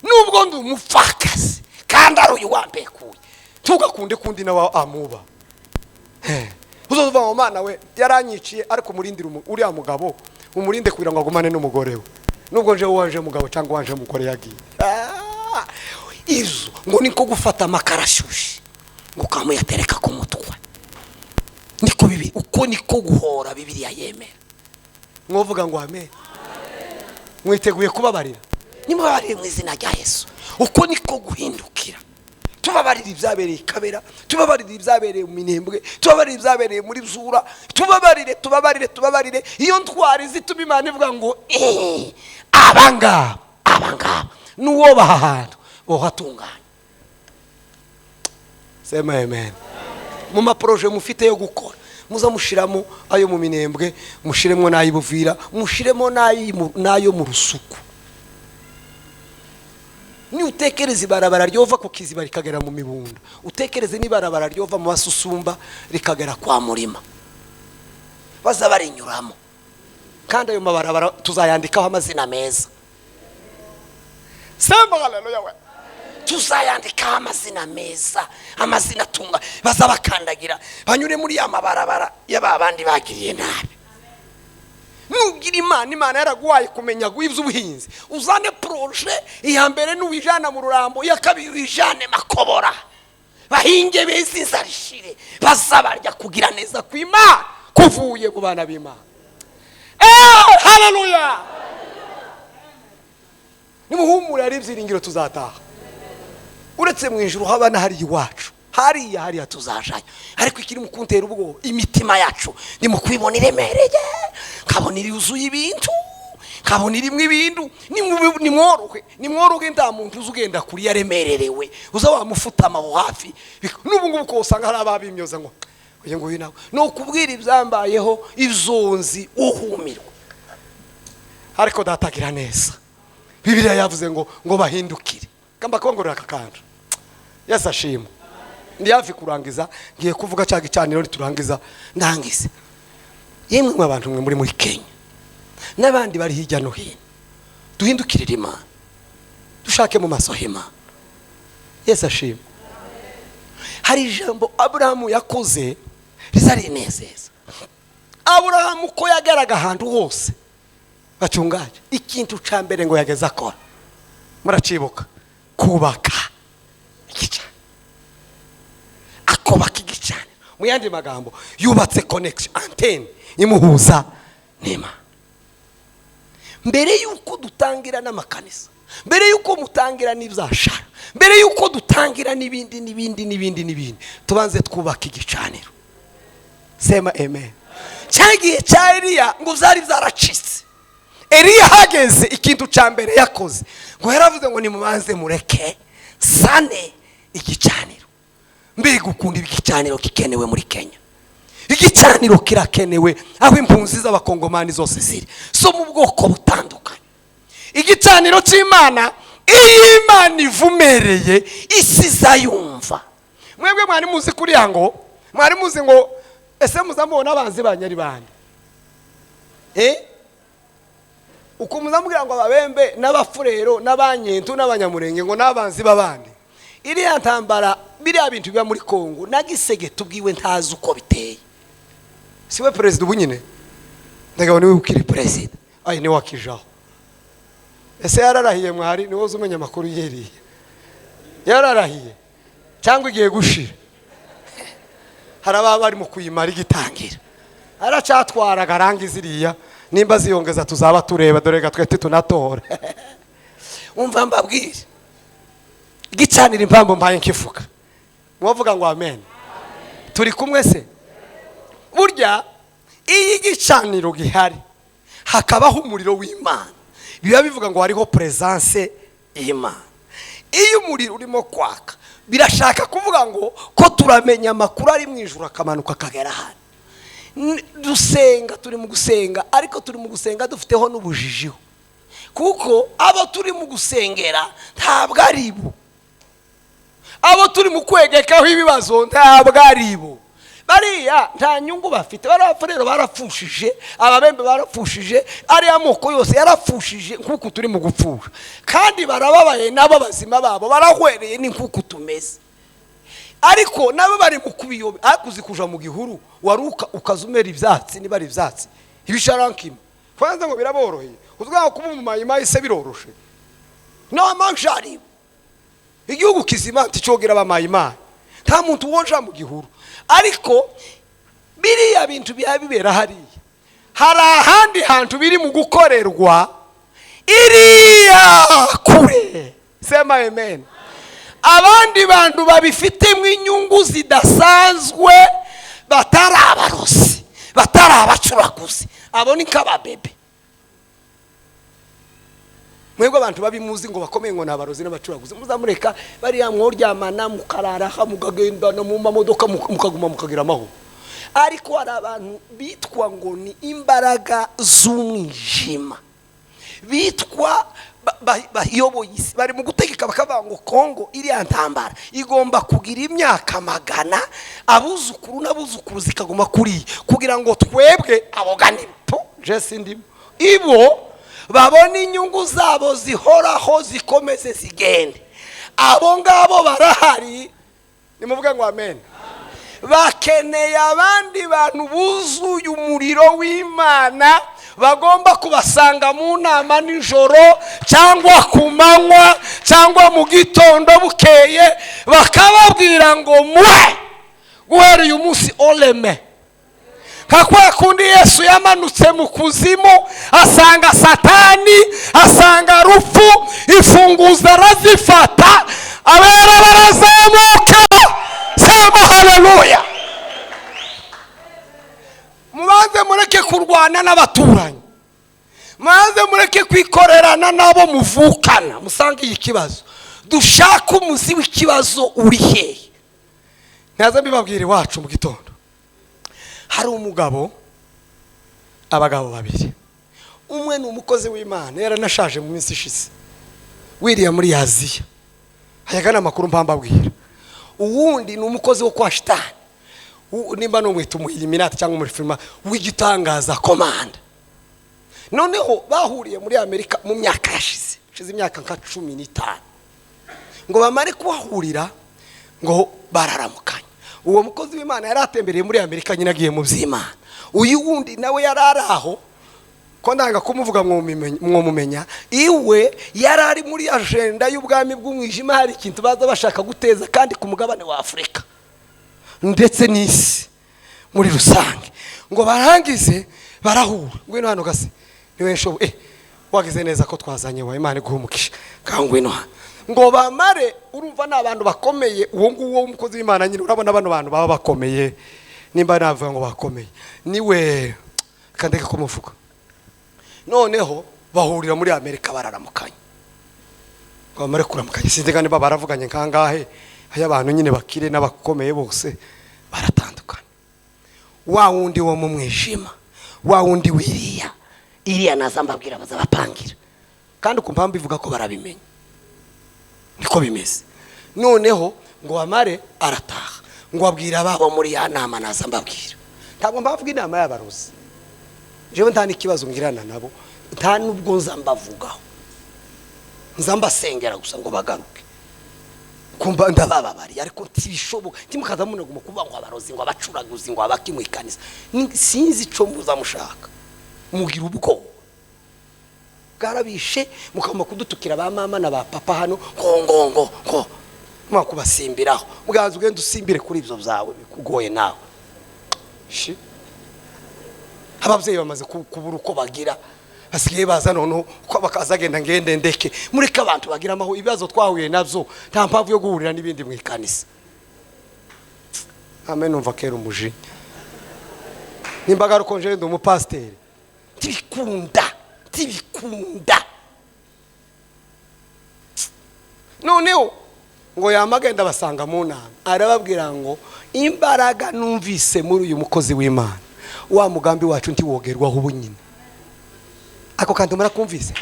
Nubwo ndi umupfakazi kandi ari uyu wambekuye, tugakunde kundi nawe amuba. Uzovuga ngo Mana we yaranyiciye, ariko umurindire uriya mugabo, umurinde kugira ngo agumane n'umugore we, nubwo nje waje mugabo cyangwa waje mugore yagiye. Izo ngo niko gufata amakara ashyushye ngo ukamuyatereka ku mutwe, niko bibi, uko niko guhora Bibiliya yemera. Mwovuga ngo amen. Mwiteguye kubabarira? Nimubabarire mu izina rya Yesu. Uko niko guhindukira. Tubabarira ibyabereye Kabera, tubabarira ibyabereye mu Minembwe, tubabarira ibyabereye muri Zura, tubabarire, tubabarire, tubabarire. Iyo ntwari zituma Imana ivuga ngo abangaba, abangaba n'uwo baha ahantu bohatunganya. Sema amen. Mu maporoje mufite yo gukora, muza mushiramo ayo mu Minembwe, mushiremo n'ay'Ibuvira, mushiremo n'ayo mu Rusuku. Ni utekereza ibarabara ryova ku Kiziba rikagera mu Mibunda, utekereze n'ibarabara ryova mu Basusumba rikagera kwa Murima, baza barinyuramo. Kandi ayo mabarabara tuzayandikaho amazina meza. Sema haleluya we. Tuzayandikaho amazina meza, amazina atunga, baza bakandagira banyure muri ya mabarabara y'aba bandi bagiriye nabi. Nugira Imana, Imana yaraguhaye kumenya iby'ubuhinzi, uzane projet iya mbere n'uwijana mu Rurambo, iya kabiri wijane Makobora, bahinge beze inzara ishire, bazabarya kugira neza kw'Imana kuvuye mu bana b'Imana. Haleluya. Nimuhumure, hari ibyiringiro, tuzataha. Uretse mu ijuru haba na hariya iwacu, hariya hariya tuzajayo. Ariko ikiri mu kuntera ubwoba, imitima yacu ni mu kwibona iremereye, nkabona yuzuye ibintu, nkabona irimo ibintu. Nimworohe, nimworohe, nta muntu uzi ugenda kuri yaremererewe, uza wamufutama aho hafi. N'ubu ngubu ko usanga hari ababimyoza ngo uyu nguyu nawe ni ukubwira ibyambayeho, izonzi uhumirwa. Ariko datagira neza, Bibiliya yavuze ngo bahindukire. Kamba kongorera aka kantu. Yesu ashimwe. Ndi hafi kurangiza, ngiye kuvuga cya gicaniro, niturangiza ndangize. Yemwe mwe abantu mwe muri Kenya n'abandi bari hirya no hino, duhindukirire Imana, dushake mu maso h'Imana. Yesu ashimwe. Hari ijambo Aburahamu yakoze rizarinezeza. Aburahamu ko yageraga ahantu hose, bacungaje, ikintu ca mbere ngo yageze akora Muracibuka kubaka igicaniro, akubaka igicaniro. Mu yandi magambo, yubatse connection, antenne imuhuza n'Imana. Mbere y'uko dutangira n'amakanisa, mbere y'uko mutangira n'ibyashara, mbere y'uko dutangira n'ibindi n'ibindi n'ibindi n'ibindi, tubanze twubaka igicaniro. Sema amen. Cya gihe cya Eliya ngo byari byaracitse. Eliya ahageze, ikintu cya mbere yakoze ngo yaravuze ngo: "Nimubanze mureke nsane igicaniro." Mbega ukunda igicaniro gikenewe muri Kenya! Igicaniro kirakenewe aho impunzi z'Abakongomani zose ziri, zo mu bwoko butandukanye. Igicaniro cy'Imana, iyo Imana ivumereye, isi izayumva. Mwebwe mwari muzi kuriya ngo mwari muzi ngo ese muzamubona abanzi banyu ari bande? Uko muzamubwira ngo Ababembe n'Abafurero n'Abanyentu n'Abanyamurenge ngo n'abanzi b'abandi. Iriya ntambara, biriya bintu biba muri Kongo, na Gisege tubwiwe ntazi uko biteye. Si we perezida ubu nyine? Ndagabo niwe ukiri perezida, ayi niwe wakijaho. Ese yararahiye? Mwari niwe uzi umenya amakuru yeriye. Yararahiye cyangwa igiye gushira? Hari ababa barimo kuyimara igitangira, aracyatwara arangiza iriya. Nimba ziyongeza tuzaba tureba. Dore gatwete tunatora. Umva mbabwire, igicanira impamvu mpaye nkivuga, mwavuga ngo amen. Turi kumwe se? Burya iyo igicaniro gihari, hakabaho umuriro w'Imana, biba bivuga ngo hariho presence y'Imana. Iyo umuriro urimo kwaka, birashaka kuvuga ngo ko turamenya amakuru ari mu ijoro akamanuka akagera hano. Dusenga, turi mu gusenga, ariko turi mu gusenga dufiteho n'ubujijiho, kuko abo turi mu gusengera ntabwo ari bo, abo turi mu kwegekaho ibibazo ntabwo ari bo. Bariya nta nyungu bafite. Bariya rero barapfushije, Ababembe barapfushije, ariya moko yose yarapfushije nk'uku turi mu gupfusha, kandi barababaye nabo, bazima babo barahwereye, ni nk'uku tumeze, ariko nabo bari mu kubiyobe. Ariko uzi kuja mu gihuru waruka ukaza umera ibyatsi, niba ari ibyatsi ibisharankima kwanza, ngo biraboroheye. Uzwiho kuba umumayimayi se biroroshe? No manjari igihugu kizima nticogera abamayimayi, nta muntu woja mu gihuru. Ariko biriya bintu biba bibera hariya, hari ahandi hantu biri mu gukorerwa iriya kure. Sema amen. Abandi bantu babifitemo inyungu zidasanzwe, batari abarozi, batari abacuraguzi, abo ni nk'ababebe. Mwebwe abantu babimuzi ngo bakomeye, ngo ni abarozi n'abacuraguzi, muzamureka bariya mworyamana, mukararaha, mukagendana mu mamodoka, mukaguma mukagira amahoro. Ariko hari abantu bitwa ngo ni imbaraga z'umwijima, bitwa bayoboye isi, bari mu gutegeka, bakavuga ngo Kongo iriya ntambara igomba kugira imyaka 100, abuzukuru n'abuzukuru zikaguma kuriya, kugira ngo twebwe abogani po jesi ndimo ibo babone inyungu zabo zihoraho, zikomeze zigende. Abo ngabo barahari. Nimuvuge ngo amen. Bakeneye abandi bantu buzuye umuriro w'Imana, bagomba kubasanga mu nama nijoro cyangwa ku manywa cyangwa mu gitondo bukeye, bakababwira ngo: "Mwe guhera uyu munsi oreme." Nka kwa kundi Yesu yamanutse mu kuzimu, asanga Satani, asanga rupfu, imfunguzo arazifata, abera barazamuka. Sema haleluya. Mubanze mureke kurwana n'abaturanyi, mubanze mureke kwikorerana n'abo muvukana, musange iyi kibazo, dushake umuzi w'ikibazo uri hehe. Ntaza mbibabwira, iwacu mu gitondo hari umugabo, abagabo babiri. Umwe ni umukozi w'Imana, yaranashaje mu minsi ishize, wiriya muri Aziya, hayaga amakuru mpambabwira. Uwundi ni umukozi wo kwa Shitani, nimba numwita umuhiriminati cyangwa umurifirima w'igitangaza, komanda. Noneho bahuriye muri Amerika mu myaka yashize, hashize imyaka nka 15. Ngo bamare kuhahurira, ngo bararamukanya. Uwo mukozi w'Imana yari atembereye muri Amerika nyine, agiye mu by'Imana. Uyu wundi nawe yari ari aho. Ko ndanga kumuvuga mwomumenya. Iwe yari ari muri agenda y'ubwami bw'umwijima, hari ikintu baza bashaka guteza kandi ku mugabane wa Afurika ndetse n'isi muri rusange. Ngo barangize barahura, ngwino hano gase niwe nshobo, wagize neza ko twazanye wa Imana iguhe umugisha, ngaho ngwino hano. Ngo bamare, urumva ni abantu bakomeye, uwo nguwo w'umukozi w'Imana nyine, urabona bano bantu baba bakomeye, nimba navuga ngo bakomeye niwe kandeka kumuvuga. Noneho bahurira muri Amerika bararamukanye, ngo bamare kuramukanya sinzi kandi niba baravuganye kangahe, ayo abantu nyine bakire n'abakomeye bose baratandukana. Wa wundi wo mu mwijima, wa wundi wiriya iriya naza mbabwira baza bapangira, kandi ku mpamvu ivuga ko barabimenya niko bimeze. Noneho ngo bamare arataha, ngo abwira ababo muri ya nama naza mbabwira, ntabwo mbavuga inama y'abarozi jewe, nta n'ikibazo ngirana nabo, nta n'ubwo nza mbavugaho, nza mbasengera gusa ngo bagaruke kumva ndabababariye, ariko ntibishoboka ntimukaza munaguma kuvuga ngo abarozi, ngo abacuraguzi, ngo abakimwikanisa. Sinzi ico muza mushaka, mugira ubwoba bwarabishe, mukaguma kudutukira ba mama na ba papa hano, ngo ngo ngo ngo mwakubasimbiraho, mugaza ugenda usimbire kuri ibyo byawe bikugoye nawe. Shi ababyeyi bamaze kubura uko bagira, basigaye baza noneho uko bakaza agenda ngende ndeke, mureke abantu bagira amaho. Ibibazo twahuye nabyo nta mpamvu yo guhurira n'ibindi mu ikanisa. Amen. Numva kera umujinya nimba garuko nje ndi umupasiteri, ntibikunda ntibikunda. Noneho ngo yamagenda basanga mu nama, arababwira ngo imbaraga numvise muri uyu mukozi w'Imana, wa mugambi wacu ntiwogerwaho ubu nyine. Ako kandi murakumvise,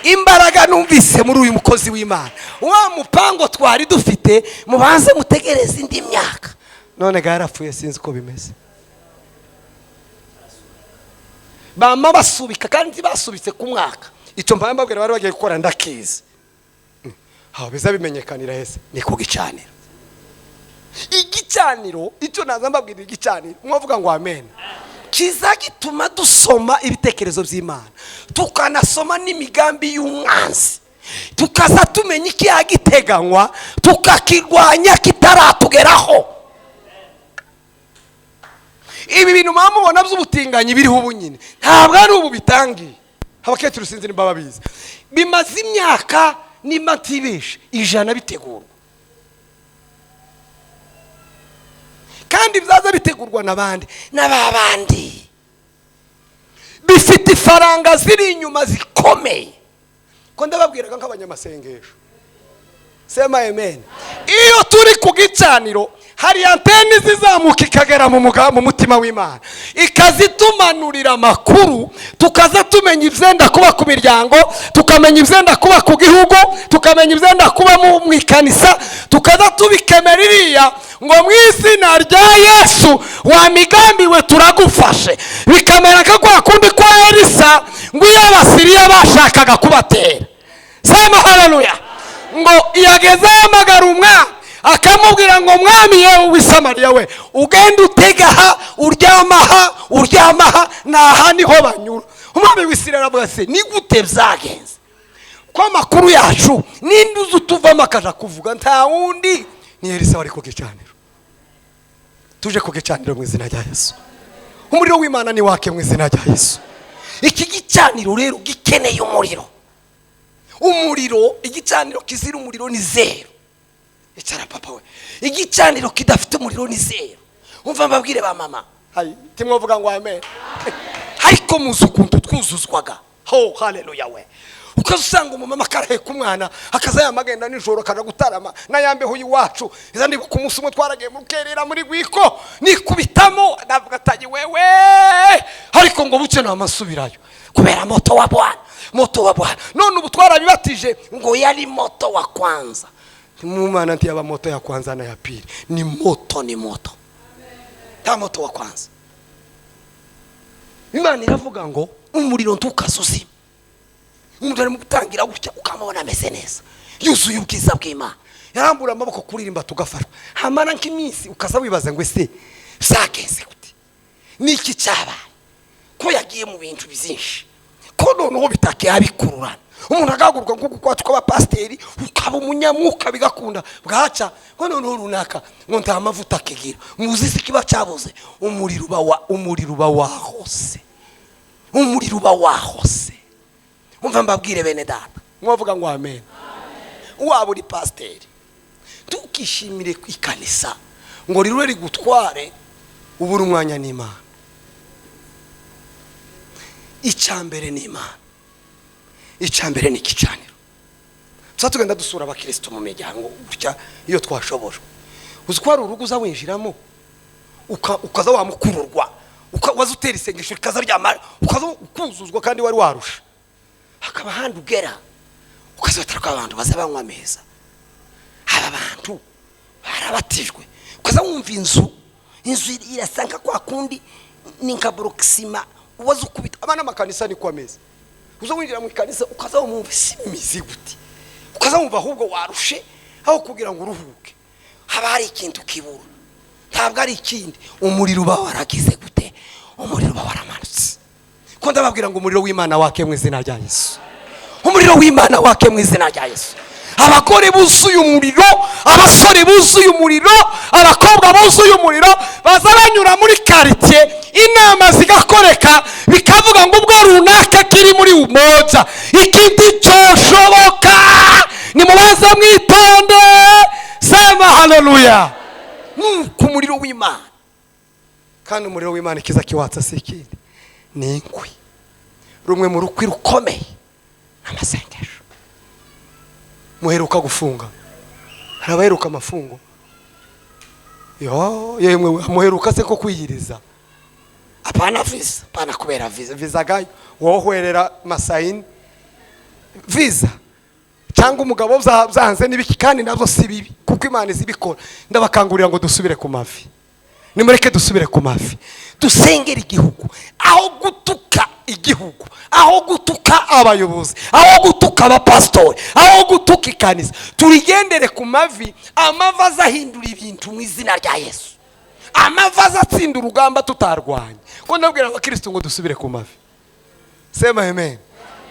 imbaraga numvise muri uyu mukozi w'Imana, wa mupango twari dufite, mubanze mutegereze indi myaka. None ga yarapfuye, sinzi uko bimeze. Bama basubika kandi basubitse ku mwaka. Icyo mpamvu mbabwira bari bagiye gukora ndakizi, aho biza bimenyekanira hese ni ku gicaniro. Igicaniro icyo naza mbabwira, igicaniro mwavuga ngo amen, kiza gituma dusoma ibitekerezo by'Imana, tukanasoma n'imigambi y'umwanzi, tukaza tumenya ikiyagiteganywa, tukakirwanya kitaratugeraho. Ibi bintu muba mubona by'ubutinganyi biriho ubu nyine ntabwo ari ubu bitangiye, abakecuru sinzi nimba babizi, bimaze imyaka nimba ntibeshe 100 bitegurwa, kandi byaza bitegurwa n'abandi n'ababandi bifite ifaranga ziri inyuma zikomeye. Ko ndababwiraga nk'abanyamasengesho, sema amen. Iyo turi ku gicaniro hari anteni zizamuka ikagera mu mutima w'Imana, ikazitumanurira amakuru, tukaza tumenya ibyenda kuba ku miryango, tukamenya ibyenda kuba ku gihugu, tukamenya ibyenda kuba mu ikanisa, tukaza tubikemera iriya ngo mu izina rya Yesu wa migambi we turagufashe. Bikamera nka kwa kundi kwa Elisa, ngo iyo Abasiriya bashakaga kubatera, sema haleluya, ngo yageze ahamagara umwami akamubwira ngo mwami yewe w'i Samariya we, ugende utega aha, uryama aha, uryama aha, n'aha niho banyura. Umwami w'Isirayeli aravuga se ni gute byagenze ko amakuru yacu ninde uzi utuvamo akaja kuvuga? Nta wundi ni Elisa wari ku gicaniro. Tuje ku gicaniro mu izina rya Yesu, umuriro w'Imana ni wake mu izina rya Yesu. Iki gicaniro rero gikeneye umuriro, umuriro. Igicaniro kizira umuriro ni zero. Icara papa we, igicaniro kidafite umuriro ni zero. Umva mbabwire ba mama, timwavuga ngo amen, ariko muzi ukuntu twuzuzwaga. Ho haleluya we, ukaza usanga umumama akaraheka umwana, akaza yamagenda nijoro akaja gutarama n'ayambeho y'iwacu. Iza ndibuka umunsi umwe twaragiye mu rukerera muri Rwiko, nikubitamo ndavuga atagi wewe, ariko ngo buce namasubirayo kubera moto wa Bwana, moto wa Bwana. None ubu twarabibatije ngo yari moto wa kwanza. Mumana ntiyaba moto ya kwanza na ya pili, ni moto, ni moto, nta moto wa kwanza. Imana iravuga ngo umuriro ntukazuzime. Umuntu arimo gutangira gutya ukamubona ameze neza, yuzuye ubwiza bw'Imana, yarambura amaboko kuririmba tugafatwa, hamara nk'iminsi ukaza wibaza ngo ese byagenze gute, niki cyabaye ko yagiye mu bintu byinshi, Ko noneho bitakiyabikururana, umuntu agahaguruka nk'uku kwacu kw'abapasiteri, ukaba umunyamwuka bigakunda, bwaca ko noneho runaka ngo nta mavuta akigira. Muzi se kiba cyabuze? Umuriro uba wahose, umuriro uba wahose. Umva mbabwire bene data, mwavuga ngo amen. Waba uri pasiteri, ntukishimire ikanisa ngo rirure rigutware ubure umwanya n'Imana. Icya mbere ni Imana, icya mbere ni igicaniro. Tuba tugenda dusura abakirisitu mu miryango gutya iyo twashobojwe. Uzi ko hari urugo uza winjiramo ukaza wamukururwa, waza utera isengesho rikaza ryamara, ukaza ukuzuzwa kandi wari warusha. Hakaba ahandi ugera ukaza ko abantu baza banywa ameza, aba bantu barabatijwe, ukaza wumva inzu irasa nka kwa kundi ni nka borokisima waza ukubita. Abana amakanisa ni kwa meza, uza winjira mu ikanisa ukaza wumva isi imizi gute, ukaza wumva ahubwo warushe aho kugira ngo uruhuke. Haba hari ikintu kibura, ntabwo ari ikindi, umuriro uba waragize gute, umuriro uba waramanutse. Ko ndababwira ngo umuriro w'Imana wake mu izina rya Yesu, umuriro w'Imana wake mu izina rya Yesu. Abagore buzuye umuriro, abasore buzuye umuriro, abakobwa buzuye umuriro, baza banyura muri quartier, inama zigakoreka, bikavuga ngo ubwo runaka kiri muri umoja, ikindi cyoshoboka. Nimubaze mwitonde, sema haleluya. Nuko umuriro w'Imana, kandi umuriro w'Imana ikiza kiwatsa si ikindi, ni inkwi. Rumwe mu rukwi rukomeye amasengesho. Muheruka gufunga? Hari abaheruka amafungo? Yo yemwe, muheruka se ko kwiyiriza? Apana visa, apana kubera visa, visa gayo wohwerera masayini visa cyangwa umugabo byanze n'ibiki, kandi nabyo si bibi kuko Imana izibikora. Ndabakangurira ngo dusubire ku mavi, nimureke dusubire ku mavi, dusengere igihugu. Aho gutuka igihugu, aho gutuka abayobozi, aho gutuka abapasitori, aho gutuka ikanisa, turigendere ku mavi. Amavi azahindura ibintu mu izina rya Yesu, amavi azatsinda urugamba tutarwanya. Ko ndabwira abakirisitu ngo dusubire ku mavi, sema amen.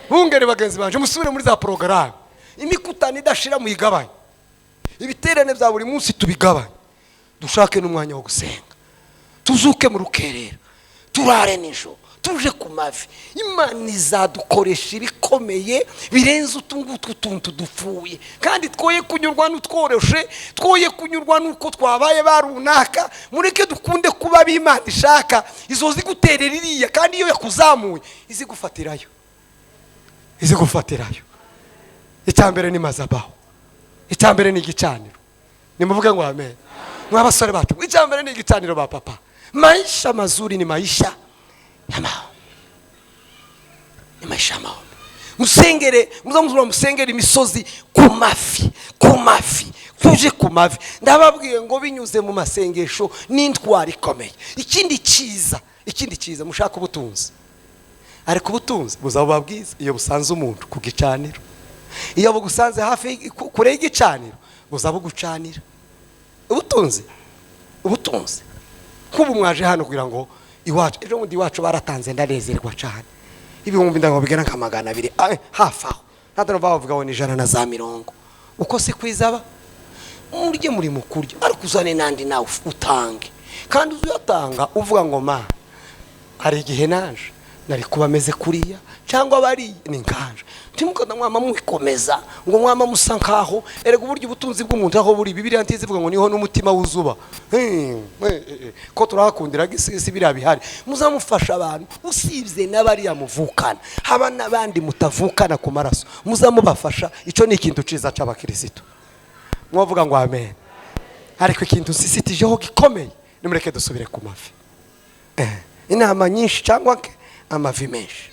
Bungere bagenzi banje, musubire muri za porogaramu, imikutano idashira muyigabanye, ibiterane bya buri munsi tubigabanye, dushake n'umwanya wo gusenga, tuzuke mu rukerera, turare nijoro, tuje ku mavi. Imana izadukoresha ibikomeye birenze utu ngutu tuntu dupfuye, kandi twoye kunyurwa n'utworoshe, twoye kunyurwa n'uko twabaye ba runaka. Mureke dukunde kuba ab'Imana ishaka, izo ziguterera iriya, kandi iyo yakuzamuye izigufatirayo, izigufatirayo. Icya mbere ni mazabaho, icya mbere ni igicaniro. Nimuvuge ngo amen. Mwa basore bacu, icya mbere ni igicaniro ba papa. Maisha mazuri ni maisha ya maombi, ni maisha ya maombi. Musengere, muzamuzura musengere imisozi ku mavi, ku mavi, tuje ku mavi. Ndababwiye ngo binyuze mu masengesho n'intwari ikomeye. Ikindi cyiza, ikindi cyiza, mushaka ubutunzi, ariko ubutunzi buzaba bwiza iyo busanze umuntu ku gicaniro. Iyo bugusanze hafi kure y'igicaniro buzaba bugucanira. Ubutunzi, ubutunzi. Kubu mwaje hano kugira ngo iwacu, ejo bundi iwacu baratanze ndanezerwa cyane, ibihumbi ndango bigera nka 200 hafi aho, ntabwo bavuga ngo ni 150. Uko si kwizaba murye muri mukurya, ariko uzane nandi nawe utange, kandi uzuyatanga uvuga ngo ma hari igihe naje nari kuba meze kuriya cyangwa bari ni nkanje. Ntimukanda mwama mwikomeza ngo mwama musa nkaho. Erega uburyo ubutunzi bw'umuntu aho buri, Bibiliya ntizivuga ngo niho n'umutima wuzuba. Ko turahakundira isi biriya bihari, muzamufasha abantu usibye n'abariya muvukana, haba n'abandi mutavukana ku maraso, muzamubafasha. Icyo ni ikintu ciza c'abakirisitu. Mwavuga ngo amen. Ariko ikintu nsisitijeho gikomeye, nimureke dusubire ku mavi. Inama nyinshi cyangwa amavi menshi,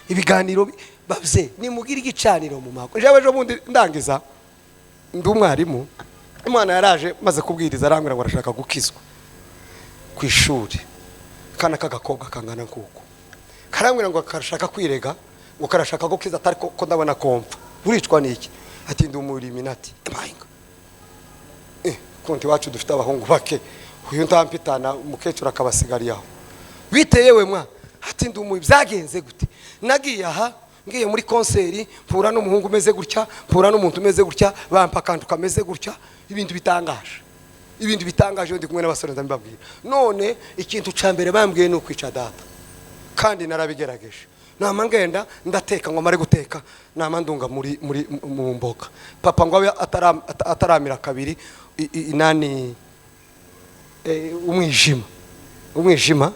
ibiganiro bavuze nimugire igicaniro mu mago. Jewe ejo bundi ndangiza ndi umwarimu, Imana yaraje maze kubwiriza arambwira ngo arashaka gukizwa ku ishuri. Kana k'agakobwa kangana nkuko karambwira ngo karashaka kwirega, ngo karashaka gukiza, atari ko ndabona komfa buricwa niki, ati ndi umuriminati mayinga. Konti wacu dufite abahungu bake, uyu ntampitana umukecuru akabasigariye aho. Biteyewe mwa Ati ndumuye, byagenze gute? Nagiye aha, ngiye muri concert, mpura n'umuhungu umeze gutya, mpura n'umuntu umeze gutya, bampa akantu kameze gutya. Ibintu bitangaje, ibintu bitangaje. Ndi kumwe n'abasore, ndabibabwira. None ikintu ca mbere bambwiye ni ukwica data, kandi narabigerageje. Nama ngenda ndateka, ngo mare guteka nama ndunga muri mu mboga. Papa ngo abe ataramira kabiri inani umwijima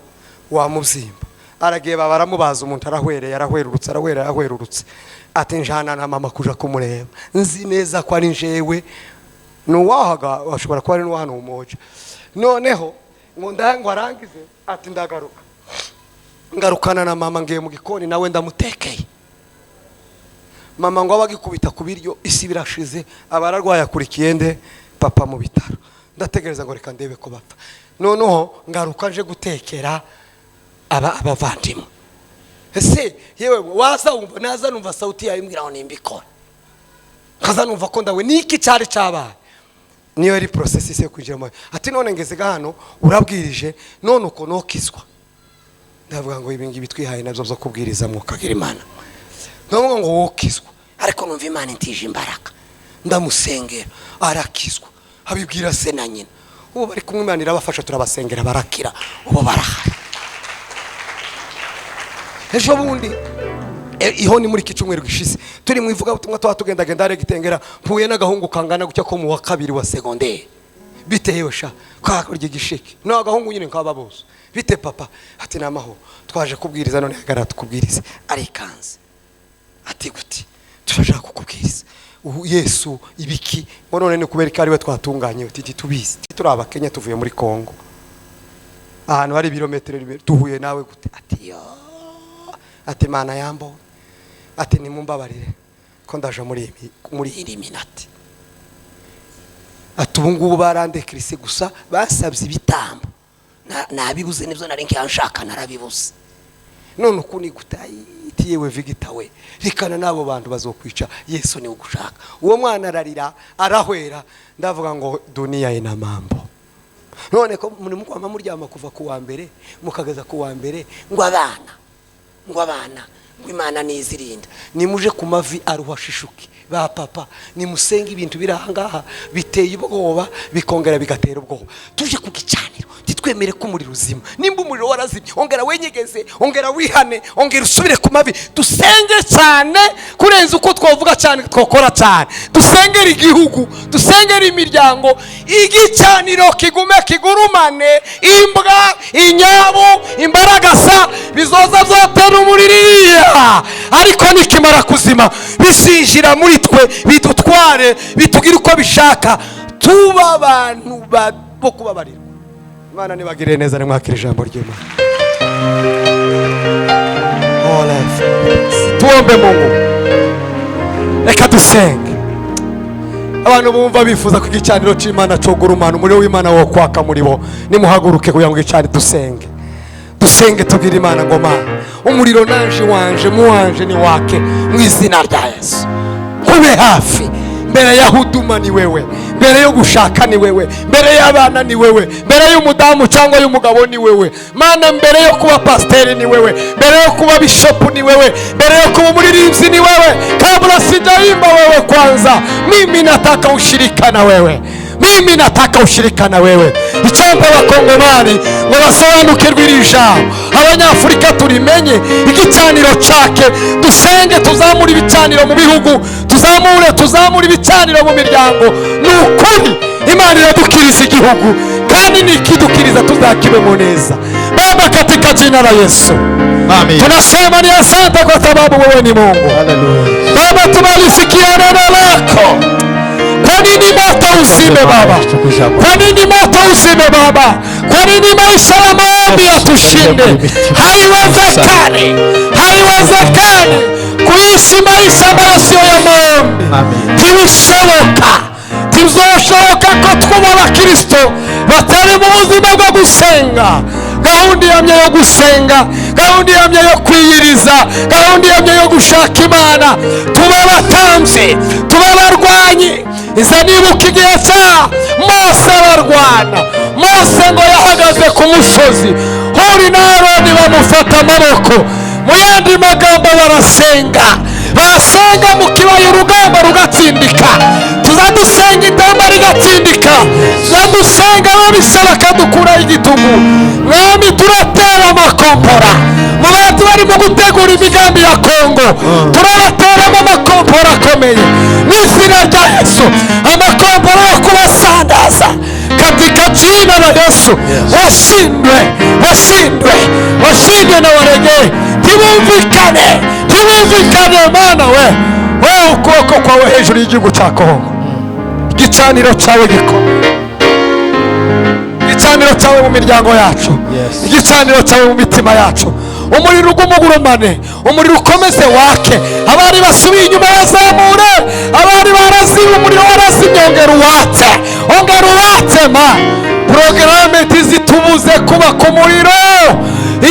wamubyimba, aragiye, baba baramubaza, umuntu arahwereye, arahwerurutse, arahwera, arahwerurutse. Ati njana na mama kuja kumureba, nzi neza ko ari njewe nuwahaga, ashobora kuba ari n'uwahano umoja. Noneho ngo ngo arangize, ati ndagaruka, ngarukana na mama, ngiye mu gikoni nawe ndamutekeye. Mama ngo abe agikubita ku biryo, isi birashize, aba ararwaye, akurikiye nde? Papa mu bitaro. Ndategereza ngo reka ndebe ko bapfa, noneho ngaruka nje gutekera aba abavandimwe. Ese yewe, waza wumva, naza numva sauti yawe imbwira ngo nimbikora, nkaza numva ko ndawe niki cyari cyabaye. Niyo yari process yo kwinjiramo. Ati none ngeze hano urabwirije, none uko nokizwa. Ndavuga ngo ibi ngibi twihaye nabyo byo kubwiriza, mwukagira Imana, ndavuga ngo wokizwa, ariko numva Imana intije imbaraga, ndamusengera arakizwa, abibwira se na nyina. Ubu bari kumwe, Imana irabafasha, turabasengera barakira, ubu barahari. Ejo bundi iho ni muri iki cyumweru gishize, turi mu ivugabutumwa, tuba tugendagenda hari gitengera, mpuye n'agahungu kangana gutya ko mu wa kabiri wa segonderi. Bite yewe sha, kakurya igisheke? No agahungu nyine nk'aba bose. Bite papa? Ati ni amahoro, twaje kubwiriza. None hagarara tukubwirize. Arikanze, ati guti? Turashaka kukubwiriza ubu Yesu ibiki. Ngo none ni kubera ko ari we twatunganye? Uti tubizi, turi Abakenya, tuvuye muri Kongo ahantu hari ibirometero bibiri, duhuye nawe gute? Ati yo, ati Imana yambo, ati nimumbabarire ko ndaje muri iyi minati. Ati ubu ngubu barandekirise gusa, basabye ibitambo, nabibuze, nibyo nari nshaka narabibuze. None uku ni gute? Yewe Vigita we, rikana n'abo bantu bazokwica, Yesu niwe ugushaka. Uwo mwana ararira, arahwera. Ndavuga ngo dunia ina mambo. None ko muri mukwama muryama kuva ku wa mbere mukageza ku wa mbere, ngo abana, ngo abana, ngo Imana nizirinda, nimuje ku mavi aruhashishuke ba papa, nimusenge. Ibintu biri ahangaha biteye ubwoba, bikongera bigatera ubwoba. Tuje ku gicaniro, titwemere ko umuriro uzima. Nimba umuriro warazimye, ongera wenyegeze, ongera wihane, ongera usubire ku mavi, dusenge cyane kurenza uko twavuga cyane, twakora cyane. Dusengere igihugu, dusengere imiryango, igicaniro kigume kigurumane. Imbwa, inyabu, imbaragasa bizoza byotera umuririya, ariko nikimara kuzima bisinjira muri twe, bidutware, bitugire uko bishaka, tuba abantu bo kubabarirwa. Imana nibagirire neza, nimwakira ijambo ry'Imana. Tuombe Mungu. Reka dusenge. Abantu bumva bifuza ko igicaniro cy'Imana cogurumana, umuriro w'Imana wo kwaka muri bo, nimuhaguruke kugira ngo igicaniro dusenge, dusenge, tubwire Imana ngo Mana, umuriro nanje wanje muwanje ni wake mu izina rya Yesu. Kube hafi. Mbere ya huduma ni wewe, mbere yo gushaka ni wewe, mbere y'abana ni wewe, mbere y'umudamu cyangwa y'umugabo ni wewe Mana, mbere yo kuba pasiteri ni wewe, mbere yo kuba bishopu ni wewe, mbere yo kuba umuririmbyi ni wewe. Kabla sijaimba, wewe kwanza. Mimi nataka ushirika na wewe, mimi nataka ushirika na wewe. Icyampa Abakongomani ngo basobanukirwe iri jambo, Abanyafurika turimenye, igicaniro cake, dusenge, tuzamure ibicaniro mu bihugu, tuzamure, tuzamure ibicaniro mu miryango. Ni ukuri Imana iradukiriza igihugu, kandi nikidukiriza tuzakibemo neza. Baba, katika jina la Yesu, Amen. tunasema ni asante kwa sababu wewe ni Mungu. Haleluya. Baba, tumelisikia neno lako. Kwa nini moto uzime Baba? Kwa nini moto uzime Baba? Kwa nini maisha ya maombi yatushinde? Haiwezekani, haiwezekani kuishi maisha ambayo sio ya maombi. Amen. Ntibishoboka, ntibizoshoboka ko twuba Abakristo batari mu buzima bwo gusenga. Gahunda ihamye yo gusenga, gahunda ihamye yo kwiyiriza, gahunda ihamye yo gushaka Imana. Tube abatambyi, tube abarwanyi. Iza nibuka igihe cya Mose barwana. Mose ngo yahagaze ku musozi. Huri na Aroni bamufata amaboko. Mu yandi magambo, barasenga, basenga mu kibaya, urugamba rugatsindika. Tuzadusenga, intambara igatsindika. Tuzadusenga, ababisha bakadukuraho igitugu. Mwami, turatera amakompora mu bantu barimo gutegura imigambi ya Kongo. Turabateramo amakompora akomeye mu izina rya Yesu, amakompora yo kubasandaza katika jina la Yesu. Washindwe, washindwe, washindwe na waregee. Ntibumvikane, ntibumvikane. Mana we, wowe ukuboko kwawe hejuru y'igihugu cya Kongo, igicaniro cyawe gikomeye, igicaniro cyawe mu miryango yacu, igicaniro cyawe mu mitima yacu. Umuriro ugumugurumane, umuriro ukomeze wake. Abari basubiye inyuma bazamure, abari barazimye, umuriro warazimye, ongera uwatse, ongera uwatse. Ma porogaramu ntizitubuze kuba ku muriro,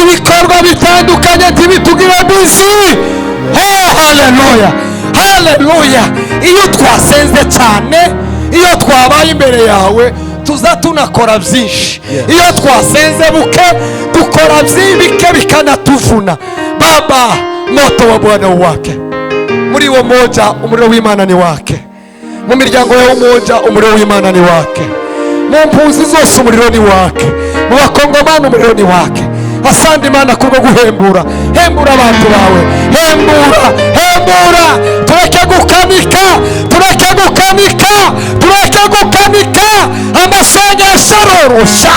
ibikorwa bitandukanye ntibitugire busy. Oh, haleluya, haleluya! Iyo twasenze cyane, iyo twabaye imbere yawe, tuza tunakora byinshi. Iyo twasenze buke, dukora bike bikanatuvuna. Baba, moto wa Bwana uwake muri uwo moja, umuriro w'Imana ni wake mu miryango yawe. Umoja, umuriro w'Imana ni wake mu mpunzi zose, umuriro ni wake mu Bakongomani, umuriro ni wake. Asante Imana kubwo guhembura. Hembura abantu bawe, hembura, hembura. Tureke gukanika, tureke gukanika, tureke gukanika. Amasengesho arorosha.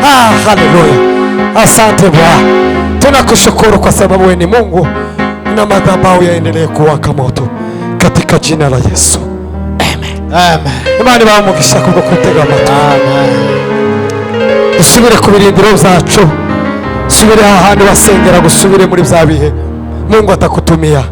Ah, haleluya! Asante Bwana, tunakushukuru kwa sababu wewe ni Mungu, na madhabahu yaendelee kuwaka moto katika jina la Yesu. Amen. Amen. Imana ibahe umugisha kubwo kutega amatwi. Amen. Dusubire ku birindiro byacu, subire hahandi wasengera, gusubire muri bya bihe Mungu atakutumia.